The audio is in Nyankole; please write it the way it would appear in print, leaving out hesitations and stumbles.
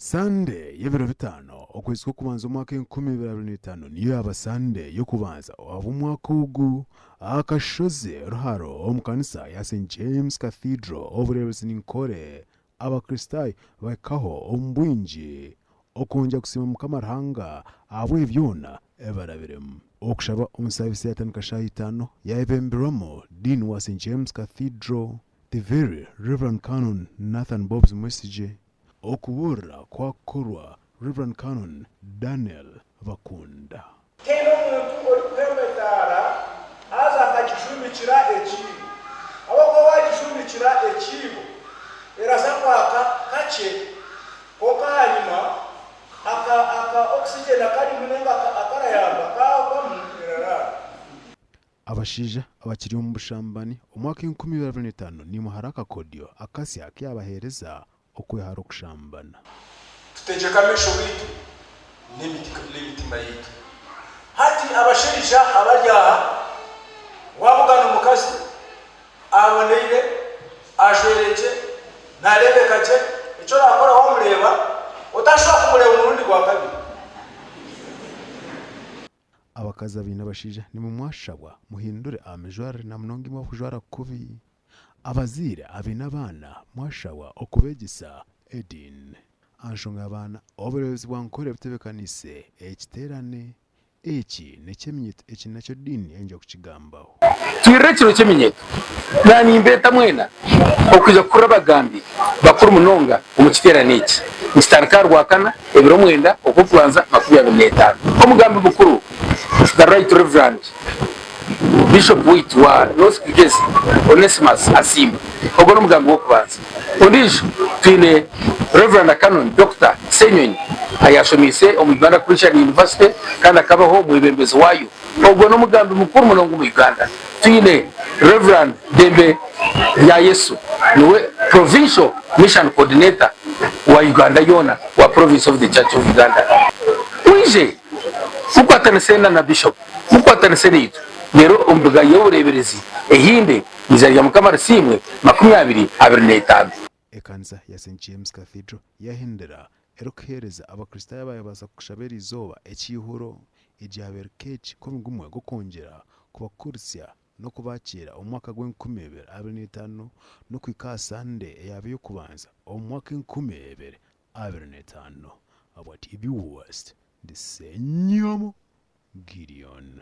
Sande y'ebiro bitaano okwezi kw'okubanza omwaka 2025 niyo yaaba Sande y'okubanza ahabw'omwaka ogu aha kashozi Ruharo omu kanisa ya St James Cathedral obureebezi Ninkore Abakristaayo bahikaho omu bwingi okwongyera kusiima Mukama Ruhanga ahabw'ebi byona ebi barabiremu. Okushaba omu saaviisi yaatandika shaaha itaano yaayebemberwamu Dean wa St James Cathedral, The Very Rev Canon Nathan Bobs Mwesigye. Okubuurira kwakukorwa Rev Canon Daniel Bakunda. Tihaine omuntu orikuhemba etaara haza akagijumikira ekiibo. Ahabw'okuba waagijumikira ekiibo, eraza kwaka kakye, kwonka ahanyima aka aka oxygen akarimu nainga akarayamba kaahwamu eraraara. Abashaija abakiri omu bushambani omwaka 2025 nimwo hariho akakodyo akasya aku yaabaheereza okwehara okushambana. Tutegyeke amaisho gaitu n'emitima yaitu. Hati abashaija abari aha, waabugana omukazi aboneire, ajwaire gye, naareebeka gye, eki oraakora waamureeba, otaashuba kumureeba omurundi gwa kabiri. Abakazi abaine abashaija nimwe mwashabwa muhindure aha mijwarire na munonga imwe abakujwara kubi. Abazaire abaine abaana mwashabwa okubeegyesa ediini. Aha nshonga y'abaana, obureebezi bwa Nkore butebeekaniise ekiteerane eki n'eky'eminyeeto eki nakyo diini yaija kukigambaho. Twirire ekiro ky'eminyeeto. Na nimbeeta mwena okwija kuhurira abagambi bakuru munonga omu kiteerane eki. Nikitandika aha Rwakana, ebiro mwenda Okw'okubanza 25. Omugambi mukuru, The Right Reverend Bishop waitu wa North Kigezi, Onesimus Asiimwe. Ogwo n'omugambi w'okubanza. Ondiijo twine Rev. Canon Dokita Ssenyonyi ayashomeise omu Uganda Christian University kandi akabaho omwebembezi waayo. Ogwo n'omugambi mukuru munonga omu Uganda. Twine Rev. Dembe Ryayesu niwe Provincial Mission Coordinator wa Uganda yoona wa Province of the Church of Uganda. Mwije mukwatanise na Bishop, mukwatanise naitwe reero ombuga y'obureeberezi ehinde Eizooba rya Mukama risiimwe, 2025. Ekanisa ya St James Cathedral yahendera erikuheereza Abakristaayo abaabaasa kushaba eriizooba ekiihuro, egyabaire keeki nk'omuringo gumwe gw'okwongyera kubakurisya n'okubaakiira omu mwaka gw'enkumi ibiri abiri n'etaano n'okuhika aha Sande eyaaba ey'okubanza omu mwaka 2025. Ahabwa TV West, ndi Ssenyomo Gideon.